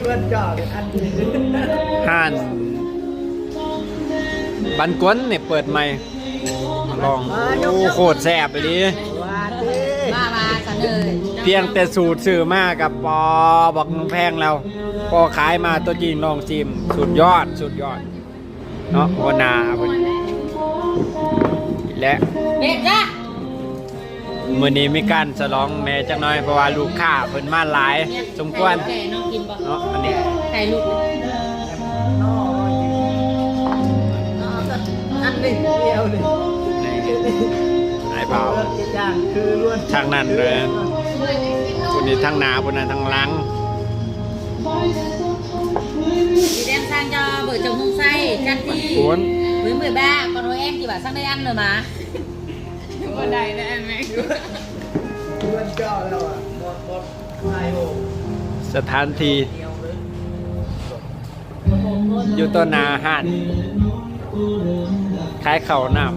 ເພິ່ນຈອດອັນນີ້ ຮ້ານບັນກົນນີ້ເປີດໃໝ່ ລອງ ເອີ ໂອ້ ໂຄດແຊບອີ່ຫຼີ ວ່າຕິ ມາ ມາສະເໜີ ພຽງແຕ່ສູດຊື້ມາກໍ ປໍ ບັກແພງແລ້ວ ພໍຂາຍມາຕົວຈິງລອງຊີມ ສຸດຍອດ ສຸດຍອດ ເນາະ ຫົວໜ້າເພິ່ນ ແລະ ເບບຈ້າ ມື້ນີ້ມີການສະຫຼອງແດ່ຈັກໜ້ອຍ ເພາະວ່າລູກຄ້າເພິ່ນມາຫຼາຍສົມຄວນ ໃຫ້ລູກແກ່ນ້ອງກິນບໍ່ ເນາະ ອັນນີ້ ໃຫ້ລູກ ອັນນີ້ດຽວນີ້ ນີ້ ອ້າຍບ່າວ ທາງນັ້ນເລີຍ ຜູ້ນີ້ທາງໜ້າ ຜູ້ນັ້ນທາງຫຼັງ ສີແດງສ້າງຈອເບີດຈົງຫົງໄຊ ຈັດທີ່ ໂອ້ນ ເວີຍເມື່ອຍບ້າ ກ່ອນໂອແອງທີ່ວ່າສ້າງໄດ້ອັນເລີຍມາ ບໍ່ໄດ້ແລ້ວແມ່ ສະຖານທີ່ຢູ່ຕໍ່ໜ້າຮ້ານຂາຍເຂົ້ານ້ຳ